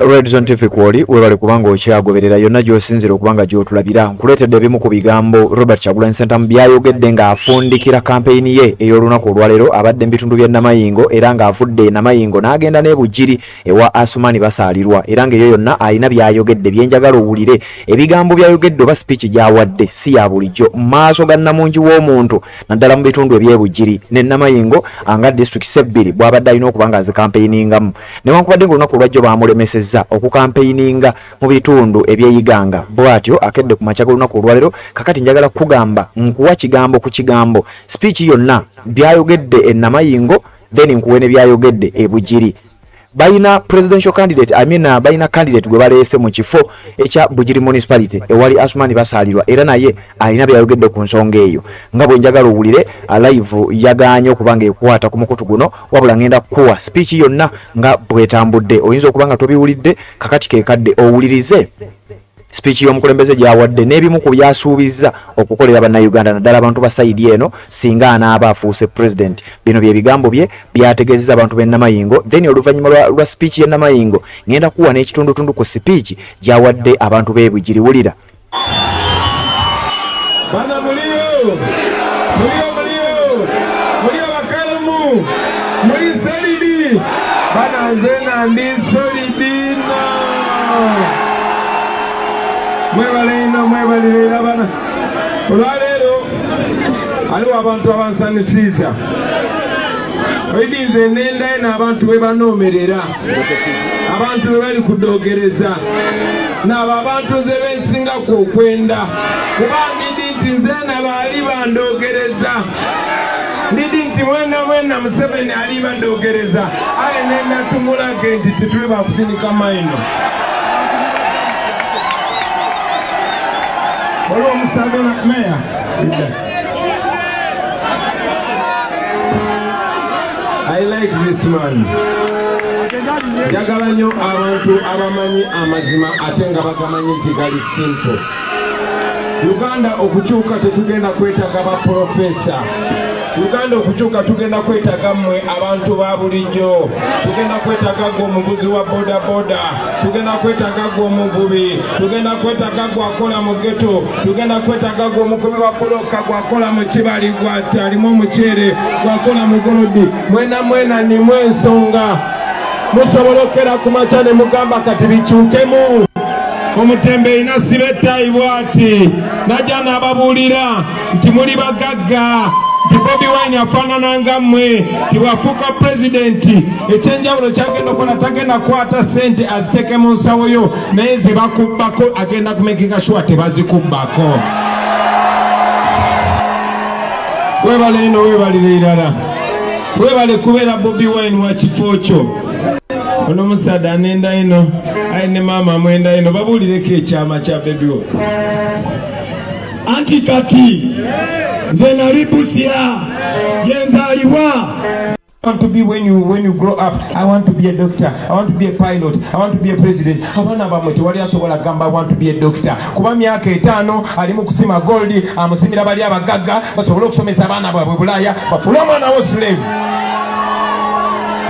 Red Zone TV kwoli webale kubanga okyagoberera yonna gy'osinzira okubanga gy'otulabira. Nkuleetedde ebimu ku bigambo Robert Kyagulanyi Ssentamu byayogedde ng'afundikira kampeyini ye ey'olunaku olwaleero. Abadde mu bitundu by'e Namayingo era ng'avudde e Namayingo n'agenda n'e Bugiri ewa Asumani Basaalirwa, era ng'eyo yonna alina byayogedde byenjagala owulire. Ebigambo byayogedde oba speech gy'awadde si ya bulijjo mu maaso ga nnamungi w'omuntu, naddala mu bitundu eby'e Bugiri ne Namayingo nga district sebbiri bw'abadde alina okuba nga azikampeiningamu. Newankubadde ng'olunaku olwajjo baamulemesezza okukampeininga mu bitundu ebyeyiganga, bw'atyo akedde ku makya g'olunaku olwaleero. Kakati njagala kugamba nkuwa kigambo ku kigambo speech yonna byayogedde e Namayingo, then nkuwe ne byayogedde e Bugiri. Balina presidential candidate, I mean, balina candidate gwe baleese mu kifo ekya Bugiri municipality ewali Asumani Basaalirwa, era naye alina byayogedde ku nsonga eyo nga bwe njagala owulire. Live yagaanye okuba nga ekwata ku mukutu guno, wabula ngenda kukuwa speech yonna nga bwetambudde. Oyinza okuba nga tobiwulidde, kakati kekadde owulirize speech y'omukulembeze gy'awadde n'ebimu ku byasuubizza okukolera bannayuganda, naddala abantu ba side eno singa anaaba afuuse president. Bino bye bigambo bye byategeezezza abantu b'e Namayingo. Then oluvannyuma lwa speech y'e Namayingo ngenda kuwa n'ekitundutundu ku speech gy'awadde abantu b'e Bugiri. Wulira. Bana muliyo, muliyo, muliyo, muliyo bakalumu, muli solidi, bana nze nga ndi solidi no. Mwebale ino, mwebalire era bana. Olwaleero aliwo abantu abansanusiza. Oidi nze nenda eno abantu bwe banoomerera, abantu bwe bali kudoogereza, n'abo abantu nze bensingaku okwenda, kuba ndidi nti nze nabaali bandoogereza, ndidi nti mwena mwena Museveni ali bandoogereza, aye nenda tumulage nti tetuli bakusindika mayino. Waliwo omusaadha meya. I like this man. Njagala nnyo abantu abamanyi amazima ate nga bagamanyi nti gali simple. Uganda okukyuka tetugenda kwetaaga ba profesa. Uganda okukyuka tugenda kwetaaga mmwe abantu ba bulijjo. Tugenda kwetaaga gwe omuvuzi wa boda boda. Tugenda kwetaaga gwe omuvubi. Tugenda kwetaaga gwe akola mu ghetto. Tugenda kwetaaga gwe omukubi wa buloka, gwe akola mu kibali, gwe alimu omuceere, gwe akola mu golodi. Mwena mwena nimwe ensonga. Musobola okukera ku makya ne mugamba kati bikyukemu. Omutembeeyi n'asiba ettaayi bw'ati n'ajja n'ababuulira nti muli bagagga, nti Bobi Wine afaanana nga mmwe, nti bw'afuuka pulezidenti ekyenjawulo ky'agenda okukola tagenda kukwata ssente aziteeke mu nsawo yo, naye ze bakubbako agenda kumakinga sure tebazikubbako. Weebale ino, weebalire irala, weebale kubeera Bobi Wine wa kifo kyo. Ono omusaadha anenda ino, aye ne maama amwenda ino, babuulireko ekyama kya bebi wo. Anti kati nze nali Busia gye nzaalibwa. I want to be when you grow up. I want to be a doctor. I want to be a pilot. I want to be a president. Abaana bamwe tewali asobola kugamba I want to be a doctor. Kuba myaka etaano ali mu kusima gold, amusimira bali abagagga basobole okusomesa abaana baabwe Bulaaya, bafuule omwana wo slave.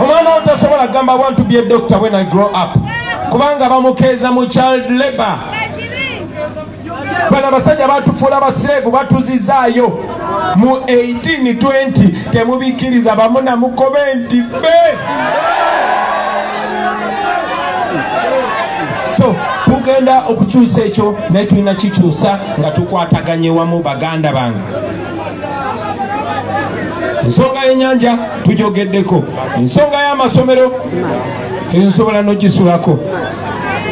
Omwana wo tasobola kugamba I want to be a doctor when I grow up, kubanga bamukeeza mu child labor. Bano abasajja batufuula basirevu, batuzizaayo mu 1820. Temubikkiriza bamuna mukobe nti be. So tugenda okukyusa ekyo, naye tulina kikyusa nga tukwataganye wamu baganda bange. Ensonga y'ennyanja tujogeddeko, ensonga y'amasomero ensobola n'ogisulako,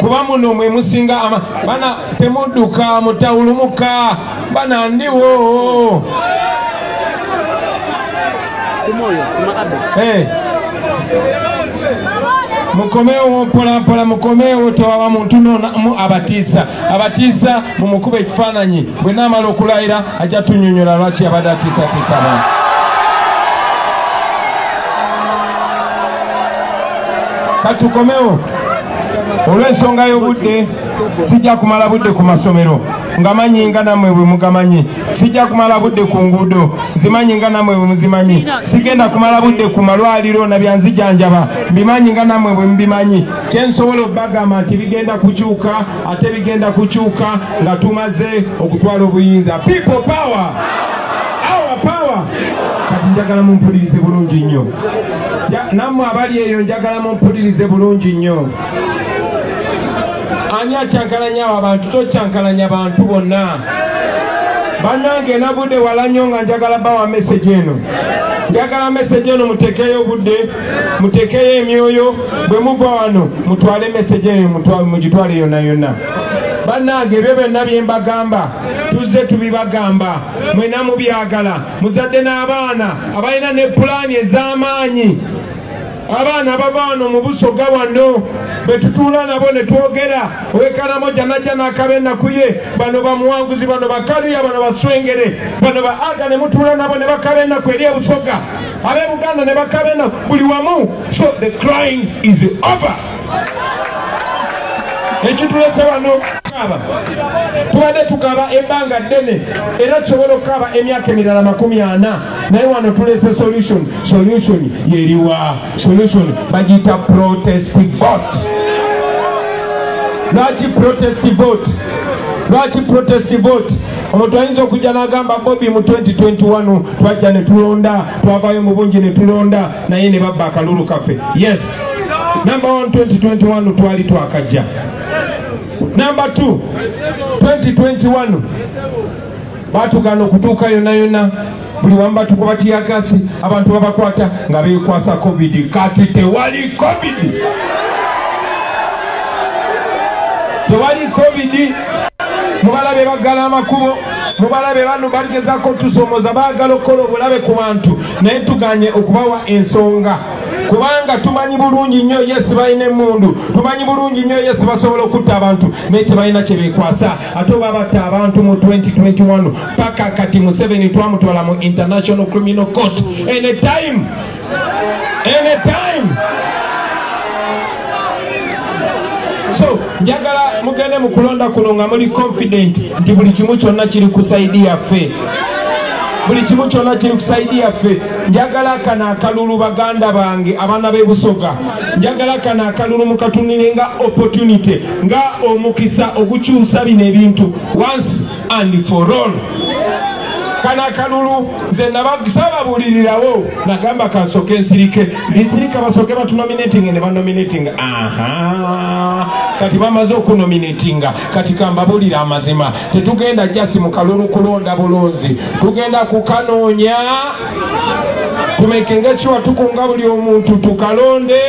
kuba muno mwe musinga bana temudduka mutawulumuka bana ndiwo. Hey. Mukomewo mpola mpola, mukomewo tewaba muntu mu abatiisa abatiisa mumukuba ekifaananyi bwe naamala okulayira ajja tunnyonnyola lwaki abadde atiisatiisa abantu. Katukomewo olw'ensonga y'obudde, sijja kumala budde ku masomero. Ngamanyi nga nammwe bwe mugamanyi. Sijja kumala budde ku nguudo, zimanyi nga nammwe bwe muzimanyi. Sigenda kumala budde ku malwaliro na byanzijanjaba, mbimanyi nga nammwe bwe mubimanyi. Kyensobola obbagamba nti bigenda kukyuka, ate bigenda kukyuka nga tumaze okutwala obuyinza. People power, our power. Kati njagala mumpulirize bulungi nnyo. Nammwe abali eyo njagala mumpulirize bulungi nnyo. Ani akyankalanya abo abantu? Tokyankalanya bantu bonna. Bannange navudde wala nnyo nga njagala bawa message eno. Njagala message eno muteekeyo obudde, muteekeyo emyoyo, bwe muva wano mutwale message eno, mugitwale yonna yonna. Bannange ebyo byonna bye mbagamba tuzze tubibagamba, mwenna mubyagala, muzadde n'abaana abalina ne pulaani ez'amaanyi. Abaana bava wano mu Busoga wano bwe tutuula nabo ne twogera, ow'Ekaramoja najja n'akaba ennaku ye, bano bamuwanguzi, bano bakaluya, bano baswengere, bano ba aga, ne mutuula nabo ne bakaba ennaku eri e Busoga, ab'e Buganda ne bakaba ennaku buli wamu. So the crying is over. Ekitulese wano kaaba, tubadde tukaba ebbanga ddene, era tusobola okukaaba emyaka emirala 40, naye wano tulese solution. Solution yeriwa? Solution bagiyita protest vote. Lwaki protest vote? Lwaki protest vote? Omuntu ayinza okujja n'agamba, Bobi, mu 2021 twajja ne tulonda, twavaayo mu bungi ne tulonda, naye ne babba akalulu kaffe. Yes, number 1, 2021 twali twakajja. Number 2, 2021 batugaana okutuuka yonna yonna, buli wamu batukuba teargas, abantu babakwata nga beekwasa COVID. Kati tewali COVID, tewali COVID. Mubalabe baggala amakubo, mubalabe bano bagezaako tusomoza, baagala okukola obulabe ku bantu, naye tuganye okubawa ensonga kubanga tumanyi bulungi nnyo, yes, balina emmundu, tumanyi bulungi nnyo, yes, basobola okutta abantu, naye tebalina kye beekwasa. Ate oba batta abantu mu 2021, paka kati Museveni twamutwala mu International Criminal Court. Anytime, anytime. So njagala mugende mu kulonda kuno nga muli confident nti buli kimu kyonna kiri ku side yaffe, buli kimu kyonna kiri ku side yaffe. Njagala kano akalulu, baganda bange, abaana b'e Busoga, njagala kano akalulu mukatunire nga opportunity, nga omukisa ogukyusa bino ebintu once and for all. Kano akalulu nze nabasaababulirirawo, nagamba kansooke nsirike, nsirika basooke batunominating ne banominating. Aha, kati bamaze okunominatinga, kati kambabulira amazima, tetugenda just mu kalulu kulonda bulonzi, tugenda kukanoonya, tumakinga sure tukunga buli omuntu tukalonde.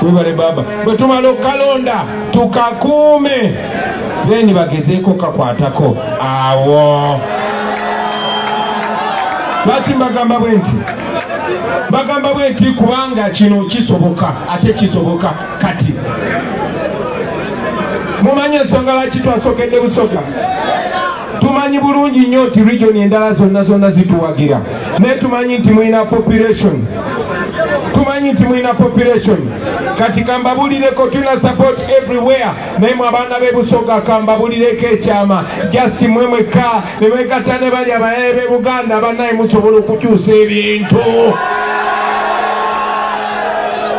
Webale baba. Bwe tumala okukalonda tukakuume, then bagezeeko kakwatako awo. Lwaki mbagamba bwe nti? Bagamba bwe nti kubanga kino kisoboka, ate kisoboka kati. Mumanyi ensonga lwaki twasookedde Busoga? Tumanyi bulungi nnyo nti region endala zonna zonna zituwagira, naye tumanyi nti mulina population, tumanyi nti mulina population. Kati kambabulireko, tulina support everywhere, naye mwe abaana b'e Busoga kambabulireko ekyama, just mwe mwekka ne mwegatta ne bali abayaye b'e Buganda, bannaye musobola okukyusa ebintu.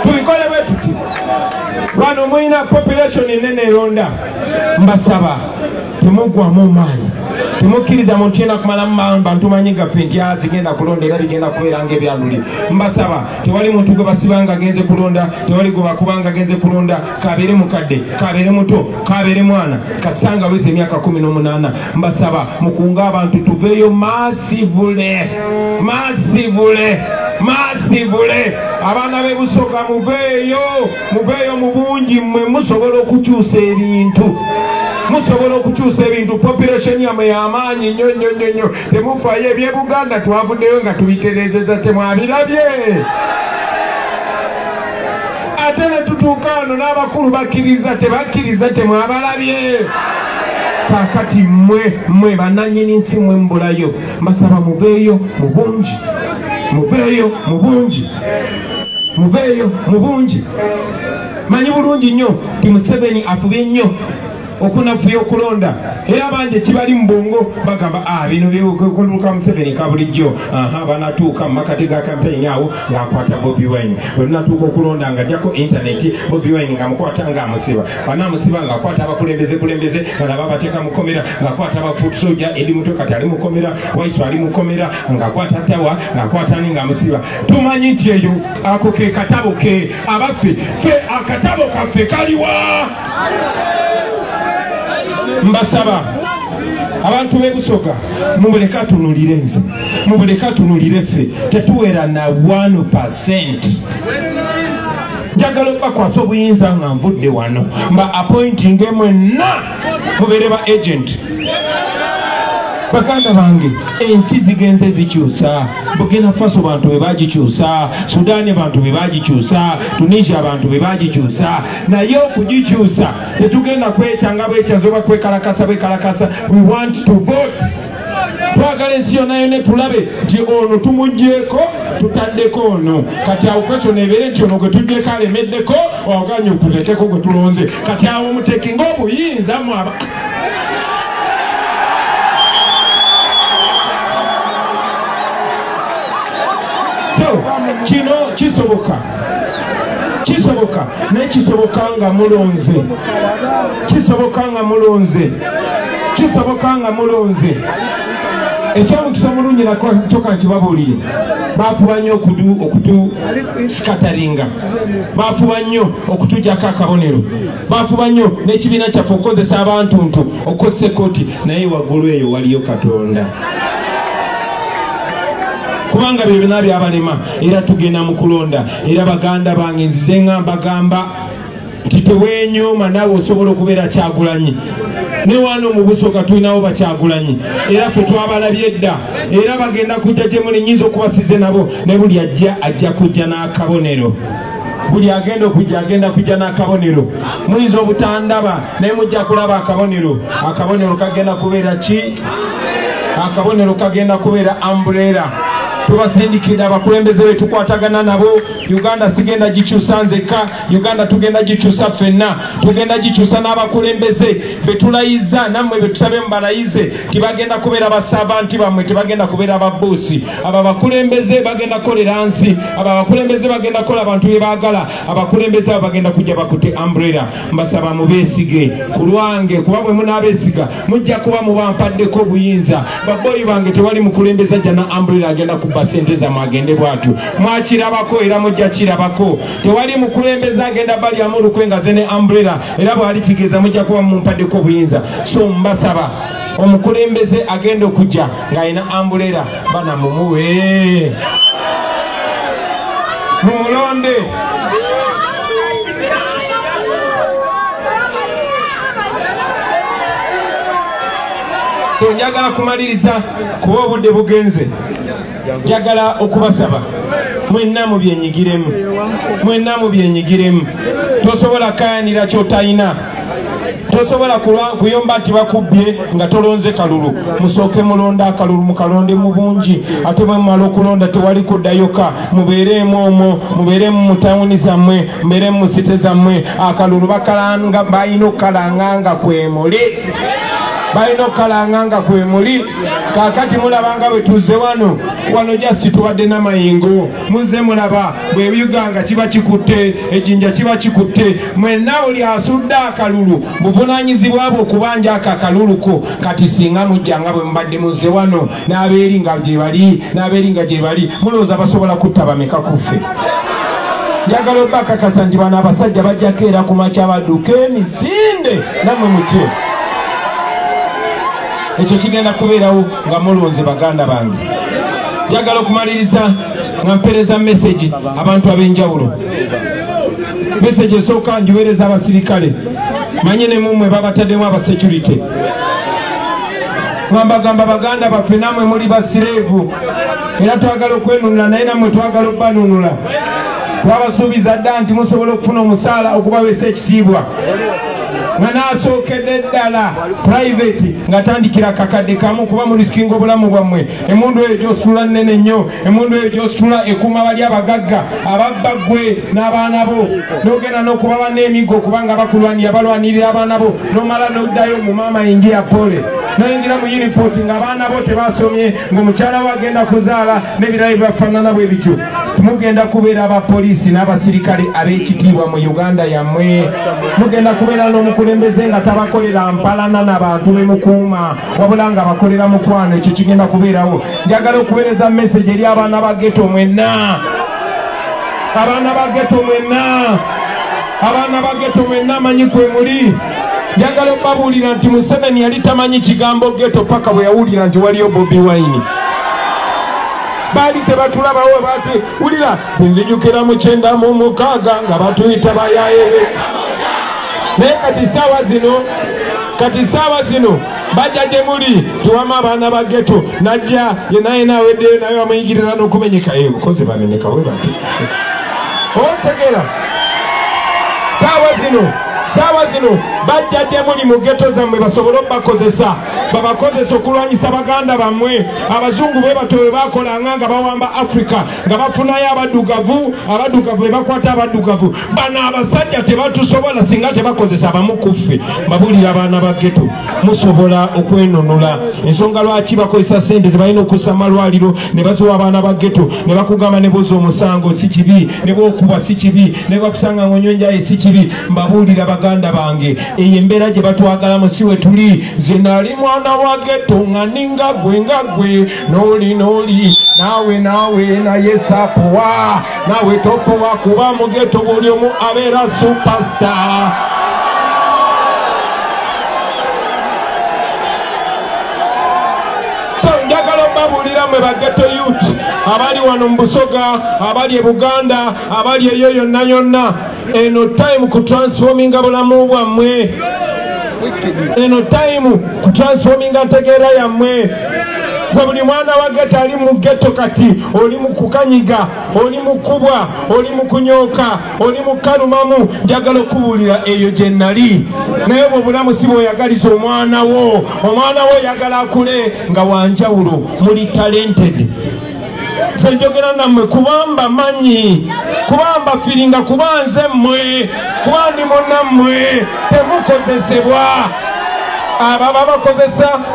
Tubikole bwe tuti, wano mulina population nene eronda. Mbasaba temuggwamu maanyi, temukkiriza muntu yena kumalamu bantu manyi gaffe nti zigenda kulonda era bigenda kubeera ng'ebyaluli. Mbasaba, tewali muntu gwe basibanga agenze kulonda, tewali gwe bakubanga agenze kulonda, kabeere mukadde, kabeere muto, kabeere mwana, kasanga weza emyaka 18. Mbasaba mukunge abantu, tuveeyo massively, massively, massively. Abaana b'e Busoga muveeyo, muveeyo mu bungi, mmwe musobola okukyusa ebintu, musobola okukyusa ebintu. Population yammwe y'amaanyi nnyo nnyo nnyo nnyo. Temufaayo, eby'e Buganda twavuddeyo nga tubitereezeza, temwabirabye? Ate ne tutuuka wano n'abakulu bakkiriza, tebakkiriza, temwabalabye? Kaakati mmwe, mmwe bannannyini nsi, mmwe mbulayo, mbasaba muveeyo mu bungi, muveeyo mu bungi, muveeyo mu bungi. Manyi bulungi nnyo nti Museveni afubye nnyo. okunafuya okulonda era bangi kibali mu bwongo bagamba bino byekuluka Museveni ka bulijjo banatuuka mu makati ga campaign awo ng'akwata Bobi Wine bwe lunatuuka okulonda ng'ajjako internet Bobi Wine ng'amukwata ng'amusiba banaamusiba ng'akwata abakulembeze kulembeze nga nabo abateeka mu kkomera ng'akwata abafoot soldier Eddie Mutwe kati ali mu kkomera Waiso ali mu kkomera ng'akwata Tawa ng'akwata ani ng'amusiba. Tumanyi nti eyo ako ke katabo ke abaffe ffe akatabo kaffe kaliwa. Mbasaba abantu b'e Busoga mumuleke atunulire nze, mumuleke atunulire ffe, tetuwera na 1%. Njagala okubakwasa obuyinza nga nvudde wano mba appointinge mwenna mubeere ba agent. Baganda bange ensi zigenze zikyusa. Burkina Faso bantu be bagikyusa, Sudan bantu be bagikyusa, Tunisia bantu be bagikyusa. Naye okugikyusa tetugenda kwekyanga bwekyanza oba kwekalakasa bwekalakasa. We want to vote. Twagala ensi yonna yonna tulabe nti ono tumuggyeeko tutaddeko ono. Kati awo kwekyo nebeere nti ono gwe tuggyeko alemeddeko awaganye okutekeko gwe tulonze. Kati awo muteekenga obuyinza mwaba. So kino kisoboka, kisoboka naye kisoboka nga mulonze, kisoboka nga mulonze, kisoboka nga mulonze. Ekyomukisa omulungi nakyo nkibabuulire, baafuba nnyo okutusikataringa, baafuba nnyo okutuggyako akabonero, baafuba nnyo n'ekibiina kyaffe okukozesa abantu ntu okukozesa ekkooti, naye waggulu eyo waliyo Katonda. Kubanga bye byonna byabalema era tugenda mu kulonda. Era baganda bange nzize nga mbagamba nti teweenyooma, naawe osobola okubeera Kyagulanyi. Ne wano mu Busoga tulinawo Bakyagulanyi era ffe twabalabye dda, era bagenda kujja gye muli, nnyinza okubasize nabo, ne buli ajja ajja kujja n'akabonero. Buli agenda okujja agenda kujja n'akabonero. Muyinza obutandaba naye mujja kulaba akabonero. Akabonero kagenda kubeera ki? Akabonero kagenda kubeera umbrella. Tubasindikira abakulembeze be tukwatagana nabo. Uganda sigenda gikyusa nzekka, Uganda tugenda gikyusa ffenna, tugenda gikyusa n'abakulembeze betulayiza nammwe betusabe mubalayize. Tibagenda kubeera basavanti bammwe, tebagenda kubeera babuusi. Abo abakulembeze bagenda kukolera nsi, abo abakulembeze bagenda kukola abantu bye baagala, abakulembeze abo bagenda kujja bakutte umbrella. Mbasaba mubeesige ku lwange, kuba bwe munaabeesiga mujja kuba mubampaddeko obuyinza. Baboyi bange tewali mukulembeze ajja na umbrella agenda kubba sente zammwe agende bw'atyo. Mwakirabako era mujja kirabako. Tewali mukulembeze agenda balyamu olukwe nga ze ne umbrella, era bw'ali kigeza mujja kuba mumpaddeko obuyinza. So mbasaba omukulembeze agenda okujja ng'alina umbrella bana mumuwe, mumulonde. So njagala kumaliriza kuba obudde bugenze. Njagala okubasaba mwenna mubyenyigiremu, mwenna mubyenyigiremu. Tosobola kayanira ky'otalina, tosobola kuyomba nti bakubbye nga tolonze kalulu. Musooke mulonde akalulu, mukalonde mu bungi, ate bwe mumala okulonda tewali kuddayoka. Mubeereemu omwo, mubeeremu mu tawuni zammwe, mubeeremu mu site zammwe. Akalulu bakalanga, balina okukalanga nga kwemuli, balina okukalanga nga kwemuli. Kaakati mulaba nga bwe tuzze wano, wano jasi tubadde n'amayingo. Muzze mulaba bwe Uganda kiba kikutte, ejjinja kiba kikutte. Mwenna buli asudde akalulu buvunaanyizibwa bwe okubanja ako akalulu ko. Kati singa mujja nga bwe mubadde muzze wano n'abeeri nga gye bali, n'abeeri nga gye bali, mulowooza basobola kutta bameka ku ffe? Njagala obbakakasa nti bano abasajja bajja keera ku makya badduke emisinde nammwe mutye. Ekyo kigenda kubeerawo nga mulonze baganda bange. Njagala okumaliriza nga mpeereza message abantu ab'enjawulo. Message esooka ngiweereza abasirikale, manye ne mummwe babataddemu abasecurity. Mbagamba baganda baffe nammwe muli basireevu, era twagala okwenunula naye nammwe twagala obbanunula. Twabasuubiza dda nti musobola okufuna omusaala okubaweesa ekitiibwa. Nga n'asookedde ddala private ng'atandikira kakadde kamu kuba mulisikinga obulamu bwammwe. Emmundu eyo gy'ositula nnene nnyo, emmundu eyo gy'ositula ekuuma bali abagagga ababba ggwe n'abaana bo, n'ogenda n'okubaba n'emiggo kubanga bakulwanira, balwanirira abaana bo, n'omala n'oddayo mu maama yingira pole, n'oyingira mu uniport ng'abaana bo tebasomye, ng'omukyala we agenda kuzaala n'ebirala bibafaanana bwe bityo. Mugenda kubeera abapoliisi n'abasirikale ab'ekitiibwa mu Uganda yammwe. Mugenda kubeera n'omukulembeze nga tabakolera mpalana n'abantu bemukuuma, wabula nga bakolera mukwano. Ekyo kigenda kubeerawo. Njagala okuweereza message eri abaana ba ghetto mwenna, abaana ba ghetto mwenna, abaana ba ghetto mwenna, manyi kwe muli. Njagala okubabuulira nti Museveni yali tamanyi kigambo ghetto paka bwe yawulira nti waliyo Bobi Wine. Baali tebatulabawo, batuwulira nzijukira mu 96 nga batuyita bayaye. Naye kati saawa zino bajja gye muli tuwama abaana ba ghetto, najja yenna yenna aweddeyo naye bamuyigiriza n'okumenyeka. Bukozi bamenyeka bwe bati otegera. Saawa zino bajja gye muli mu ghetto zammwe basobole obbakozesa, babakozesa okulwanyisa baganda bammwe. Abazungu bwe batyo bwe bakolanga nga bawamba Africa, nga bafunayo abaddugavu, abaddugavu be bakwata abaddugavu. Bano abasajja tebatusobola singa tebakozesa abamu ku ffe. Mbabuulira abaana ba ghetto, musobola okwenunula. Ensonga lwaki bakozesa ssente ze balina okussa mu malwaliro ne baziwa abaana ba ghetto, ne bakugamba ne bozza omusango si kibi, ne bw'okuba si kibi, ne bakusanga ng'onywa enjaye si kibi. Mbabuulira baganda bange, eyo embeera gye batwagalamu si we tuli. Nze nali mwana wa ghetto nga ninga gwe nga gwe, n'oli n'oli, naawe naawe, naye saapowa, naawe topowa, kuba mu ghetto buli omu abeera superstar. So njagala obabuulira mmwe ba ghetto youth abali wano mu Busoga, abali e Buganda, abali eyo yonna yonna, eno time ku transforminga bulamu bwammwe, eno time ku transforminga ntegeera yammwe. Gwe buli mwana wa ghetto ali mu ghetto kati oli mu kukanyiga, oli mu kubwa, oli mu kunyooka, oli mu kalumamu. Njagala okubuulira eyo gye nali. Naye bwe obulamu si bw'oyagaliza omwana wo, omwana wo oyagala akule nga wanjawulo, muli talented. Nze njogera nammwe kubamba manyi, kubamba firinga, kuba nze mmwe, kuba ndi munnammwe, temukozesebwa. Aba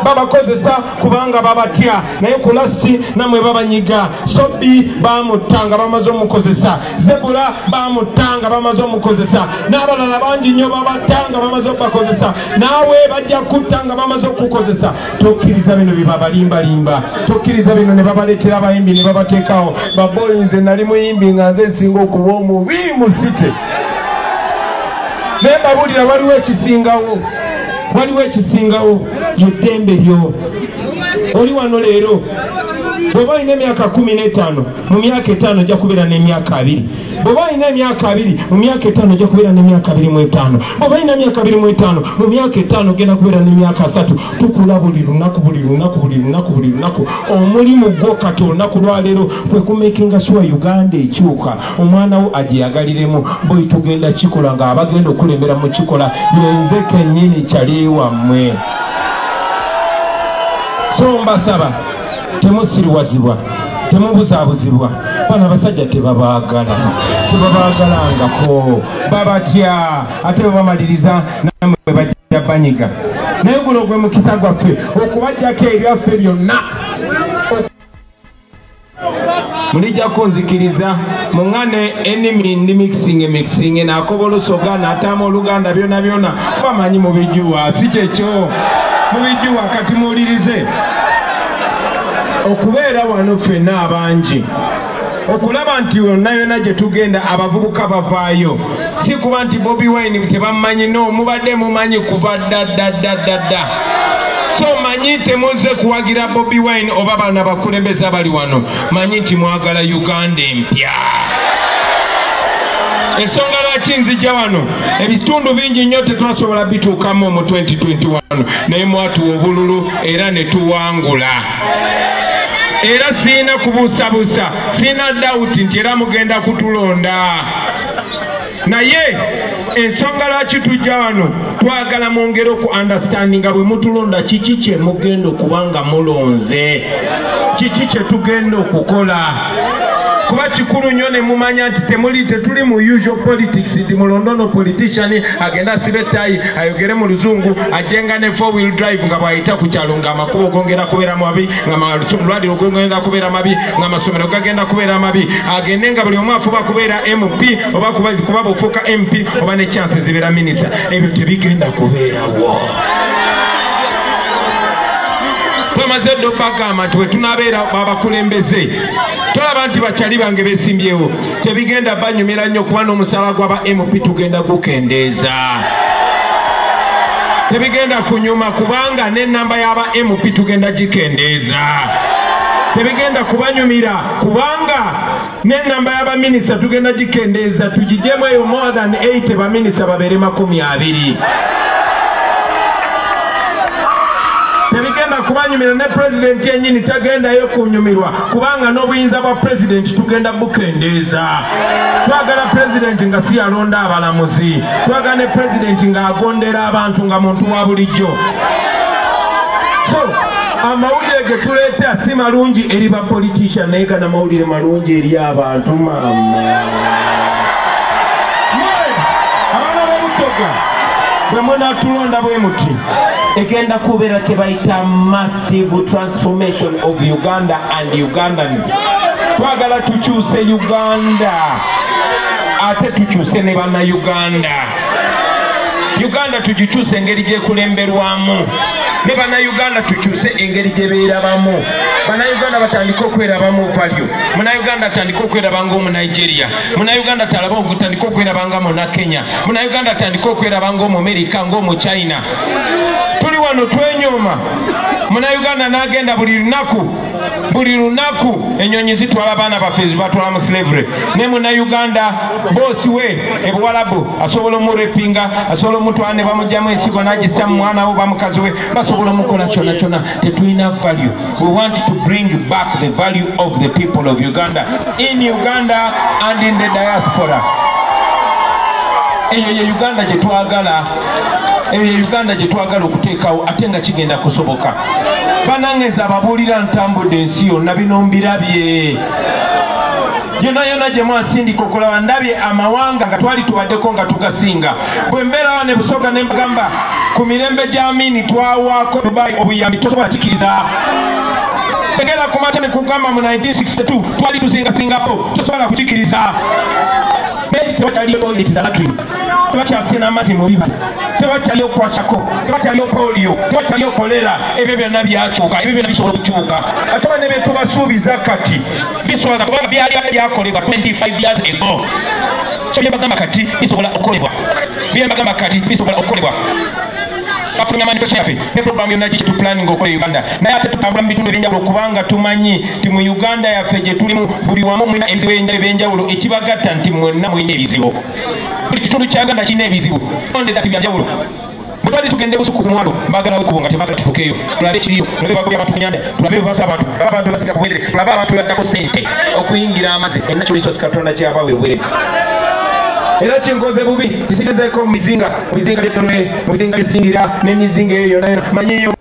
babakozesa kubanga babatya, naye ku lasiti nammwe babanyiga. Sobi bamutta nga bamaze omukozesa, Zebula bamutta nga bamaze omukozesa, n'abalala bangi nnyo babatta nga bamaze okubakozesa, naawe bajja kutta nga bamaze okukozesa. Tokkiriza bino bibabalimbalimba, tokkiriza bino ne babaleetera abayimbi ne babateekawo. Baboyi, nze nali muyimbi nga nze nsinga okuba omubi mu site, naye mbabuulira waliwo ekisingawo, waliwo ekisingawo, lyeddembe lyo. Oli wano leero bw'oba olina emyaka 15, mu myaka 5 ojja kubeera n'emyaka 20. Bw'oba olina emyaka 20, mu myaka 5 ojja kubeera n'emyaka 25. Bw'oba olina emyaka 25, mu myaka 5 ogenda kubeera n'emyaka 30. Tukula buli lunaku, buli lunaku, buli lunaku, buli lunaku. Omulimu gwo kati olunaku lwaleero kwe kumakinga sure Uganda ekyuka, omwana wo agyeyagaliremu. Bwe tugenda kikola ng'abagenda okulembera mu kikola, yenze kennyini kyali wammwe. So mbasaba temusiriwazibwa, temubuzaabuzibwa. Bano abasajja tebabaagala, tebabaagalangako, babatya, ate bwe bamaliriza nammwe bajja banyiga. Naye guno gwe mukisa gwaffe okubajjako ebyaffe byonna. Mulijjako nzikiriza muŋŋane ennimi ndi mixing mixing, nakoba Olusoga n'ataama Oluganda, byonna byonna bamanyi mubijuwa, si kyekyo mubijuwa. Kati muwulirize, okubeera wano ffenna abangi okulaba nti yonna yonna gye tugenda abavubuka bavaayo, si kuba nti Bobi Wine tebamumanyi. No, mubadde mumanyi kuva dda dda dda dda dda. So manyi temuzze kuwagira Bobi Wine oba bano abakulembeze abali wano, manyi nti mwagala Uganda empya. Ensonga lwaki nzija wano, ebitundu bingi nnyo tetwasobola bituukamu mu 2021, naye mwatuwa obululu era ne tuwangula. Era siina kubuusabuusa, siina doubt nti era mugenda kutulonda. Naye Ensonga lwaki tujja wano, twagala mwongere oku understandinga bwe mutulonda kiki kye mugenda okuba nga mulonze, kiki kye tugenda okukola. Kuba kikulu nnyo ne mumanya nti tetuli mu usual politics, nti mulondono politician agenda asibe ettaayi ayogere mu luzungu ajjenga ne four wheel drive nga bw'ayita ku kyalo ng'amakubo gongera kubeera mabi, ng'amalwaliro gongera kubeera mabi, ng'amasomero gagenda kubeera mabi, agende nga buli omu afuba kubeera MP oba kuba bufuuka MP oba ne chance zibeera minisita. Ebyo tebigenda kubeerawo. Twamaze dda okubagamba nti bwe tunaabeera abakulembeze, tolaba nti bakyali bange beesimbyewo, tebigenda banyumira nnyo kuba n'omusaala gw'aba MP tugenda gukendeeza. Tebigenda kunyuma kubanga n'ennamba y'aba MP tugenda gikendeeza. Tebigenda kubanyumira kubanga n'ennamba y'abaminisita tugenda gikendeeza, tugiggyemu eyo more than 80 baminisita babeere 20. Tebigenda kubanyumira ne pulezidenti yennyini tagendayo kunyumirwa kubanga n'obuyinza bwa pulezidenti tugenda bukendeeza. Twagala pulezidenti nga si yalonda abalamuzi, twagala ne pulezidenti ng'agondera abantu nga muntu wa bulijjo. So amawulire ge tuleeta si malungi eri ba politician, naye gano amawulire malungi eri abantu. Maama abaana b'Obusoga bwe munaatulonda bwe muti, egenda kubeera kye bayita massive transformation of Uganda and Ugandans. Twagala tukyuse Uganda ate tukyuse ne bannayuganda. Uganda tugikyuse engeri gy'ekulemberwamu, ne bannayuganda tukyuse engeri gye beerabamu. Bannayuganda batandike okwerabamu value. Munnayuganda atandike okweraba ng'Omunigeria, Munnayuganda atandike okweraba nga Munnakenya, Munnayuganda atandike okweraba ng'Omumerika, ng'Omuchina. Tuli wano twenyoma, Munnayuganda n'agenda buli lunaku ennyonyi zitwala abaana baffe zibatwala mu slavery. Ne Munnayuganda boosi we ebuwalabu asobola omurepinga, asobola omutwala ne bamugyamu ensigo n'agissa mu mwana we oba mukazi we, basobola omukola kyonna kyonna. Tetulina value. We want to bring back the value of the people of Uganda in Uganda and in the diaspora. Eyo ye Uganda gye twagala, eyo ye Uganda gye twagala okuteekawo ate nga kigenda kusoboka. Bannange ababuulira ntambudde ensi yonna, bino mbirabye yonna yonna gye mwasindika okulaba, ndabye amawanga nga twali tubaddeko nga tugasinga. Bwe mbeerawo ne Busoga ne mbagamba ku mirembe gya Amini twawaako Dubai obuyambi, tosobola kikiriza. Egera ku makya ne kugamba mu 1962 twali tusinga Singapore, tosobola kukikiriza. Tebakyaliyo toilet za latrine, tebakyasena amazzi mu bibali, tebakyaliyo kwashako, tebakyaliyo polio, tebakyaliyo kolera. Ebyo byonna byakyuka, ebyo byonna bisobola okukyuka. Ate ne bye tubasuubiza kati bisobola kubanga byali byakolebwa 25 years ago. So bye bagamba kati bisobola okukolebwa, bye bagamba kati bisobola okukolebwa. Bafulumya manifesto yaffe ne programu yonna gye tuplanning okukola Uganda, naye ate tutambula mu bitundu ebyenjawulo kubanga tumanyi nti mu Uganda yaffe gye tulimu buli wamu mulina ebizibu ebyenjawulo ekibagatta nti mwenna mulina ebizibu. Buli kitundu kya Uganda kirina ebizibu byanjawulo. Bwe twali tugenda Busuku ku mwalo, baagalawo ekkubo nga tebaagala tutuukeyo, tulabe ekiriyo, tulabe bagobya abantu ku nnyanja, tulabe bwe basa abantu, tulabe abantu bwe basiga ku bwerere, tulabe abantu bwe baggyako ssente okuyingira amazzi. Natural resource Katonda kyabawa ebwerere. Era kinkoze bubi, nsigezeeko mu mizinga, mu bizinga by'Ettonwe, mu bizinga by'Essingira n'emizinga eyo yonna yonna. Manyiyo